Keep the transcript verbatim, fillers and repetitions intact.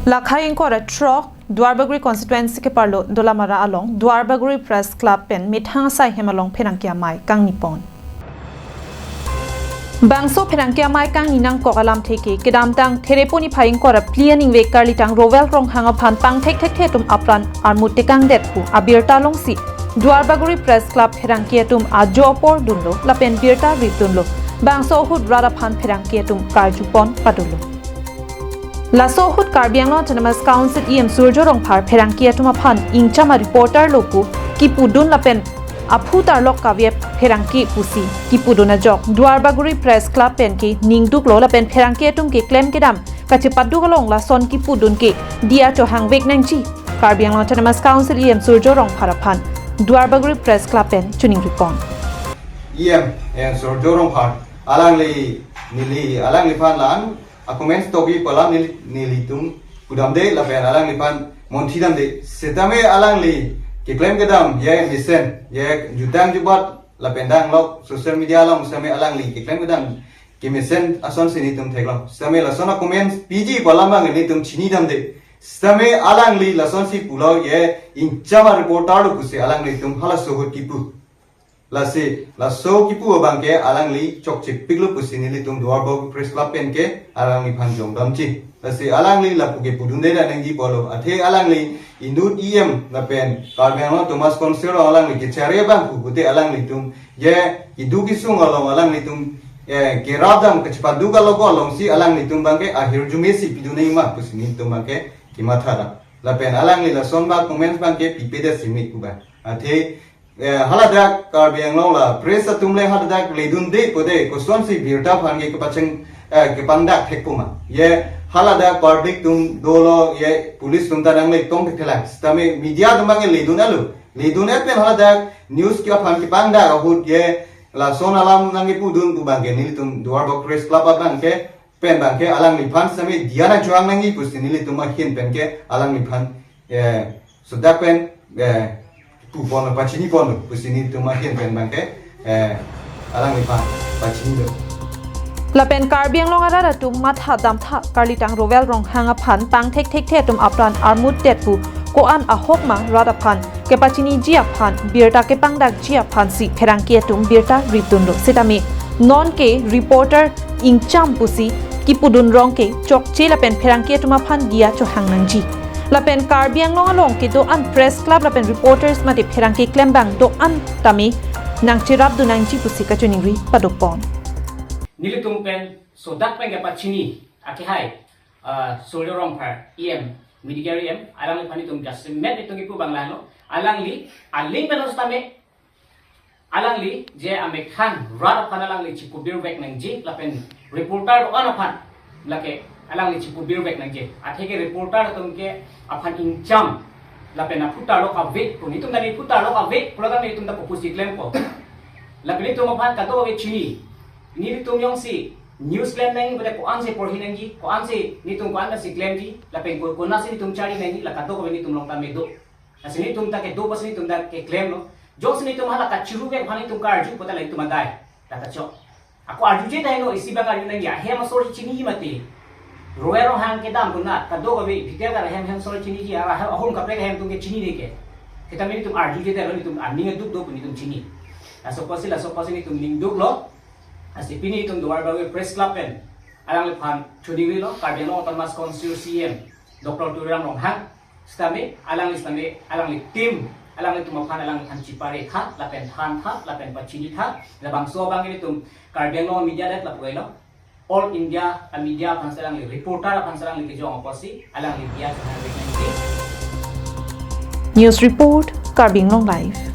Lakhai ingkoi ra throk, Duarbagori constituency keparlo Dolamara along Duarbagori Press Club pen methang asai hem along pherangke amei kangni pon. Bangso pherangke amei kangni nangkok alamthe ke kedamtang Therepo niphai ingkoi ra phli aningve karlitang Rowel Ronghang aphan pangthekthekthe atum apran armut tekangdet pu abirta alongsi Duarbagori Press Club pherangke atum ajo apor dunlo lapen birta rip dunlo. Bangso ahut rat aphan pherangke atum karju pon padolo. Laso ahut Karbi Anglong Autonomous Council E M Surjya Rongphar pherangke atum aphan ingcham a reporter lo pu kipudun lapen aphu tarlok kave pherangke pusi kipudun ajok Duarbagori Press Club pen ke ningduklo lapen pherangke atum keklem kedam kachepaduk along lason kipudun ke diya chohangvek nangji. Karbi Anglong Autonomous Council E M Surjya Rongphar aphan Duarbagori Press Club pen choningri pon. E M, eh, Surjya Rongphar, alangli, neli, alangliphan lang, a comments togi pu alam neli, nelitum pudamde, lapen alangliphan monthidamde. Setame alangli keklem kedam, ye mesen, ye jutang jubat, lapen danglok, social media along setame alangli keklem kedam kemesen asonsi nelitum theklong. Setame lason a comments piji pu alam abang nelitum chinidamde. Setame alangli lasonsi pulo, ye ingcham a reporter lo pusi alanglitum halaso ahut kipu. Lasi, laso kipu abang ke alangli chokchepiklo pusi nelitum Duarbagori Press Club pen ke alangliphan jongdamji. Lasi alangli lapu ke pudunde nangji pulo. Athe alangli inut E M lapen Karbi Anglong Autonomous Council along alangli kechari abang pu pute alanglitum ye keduk kesung along alanglitum, eh, kerap dam kachepaduk along alongsi alanglitum abang ke ahirjume si pidun nangji ma pusi nelitum abang ke kemathadam. Lapen alangli lason ba comments abang ke pipeda simit pu ba. Athe, eh, haladak Karbi Anglong la press atum le haladak ledunde pute kosonsi birta aphan ke kepacheng, eh, kepangdak thekpo ma. Ye haladak public atum dolo, ye police atum ta nangle tong thekthe lang. Setame media atum abang ke ledun alo. Ledun et pen haladak news ke aphan kepangdak ahut ye lason alam nangkipudun pu abang ke nelitum Duarbagori Press Club abang ke pen abang ke alangliphan setame diya nangchohang nangji pusi nelitum ahin pen ke alangliphan, eh, sodak pen, eh, pupon pachini ponlo pusi nelitum ahin pen abang ke, eh, alangliphan pachinilo. Lapen Karbi Anglong arat atum mathadamtha karlitang Rowel Ronghang aphan pangthekthekthe atum apran armut det pu ko-an ahok ma rat aphan kepachiniji aphan birta kepangdakji aphansi pherangke atum birta rip dunlo. Setame non ke reporter ingcham pusi kipudun rong ke chokche lapen pherangke atum aphan diya chohang nangji. Lapen Karbi Anglong along kedo-an Press Club lapen reporters mate pherangke klembang do-an tame nangcherapdun nangji pusi kachoningri padopon. Nelitum pen sodak pen kepachini akehai, ah, Surjya Rongphar E M, Medicare E M, alangliphan itum jasemet itum kipu abang langlo, alangli aling pen setame alangli je amethang rat aphan alangli chikubirvek nangji lapen reporter do-an aphan lake alangli chikubirvek nangji. Athe ke reporter atum ke aphan ingcham lapen aphu tarlok kave pu, nelitum ta aphu tarlok kave pu laga nelitum ta kopusi klempo. Lapen nelitum aphan kadokave chini. Nelitum jongsi news klem nangji pute ko-ansi porhi nangji, ko-ansi nelitum ko-ansi klemji, lapen ko-, konatsi nelitum chari nangji, la kadokave nelitum along tame do. Lasi nelitum ta kedo pusi nelitum ta keklemlo. Jongsi nelitum hala kachiruvek aphan nelitum karju pute la nelitum adai. Tata chok. Ako arjuje tahai lo, isi abang arju nangji, ahem asor chiniji mati. Rowel Ronghang kedam konat, kadokave, detail kar ahem hem asor chiniji, ara hem ahum kaprek ahem atum ke chinine ke. Setame nelitum arjuje tahai lo, nelitum aning aduk do pu nelitum chini. Laso apotsi, laso apotsi nelitum ningduklo. Lasi pini nelitum Duarbagori Press Club pen alangliphan choningrilo, Karbi Anglong Autonomous Council C E M Doctor Tuliram Ronghang, setame, alangli setame, alangli team, alanglitum aphan, alangliphan chipare tha, lapen than tha, lapen pachini tha, labangso abang nelitum Karbi Anglong media det lapu kailo, All India a media aphan si alangli, reporter aphan si alangli kejong apotsi, alangli diya chohang nangji. News report, Karbi Anglong Live.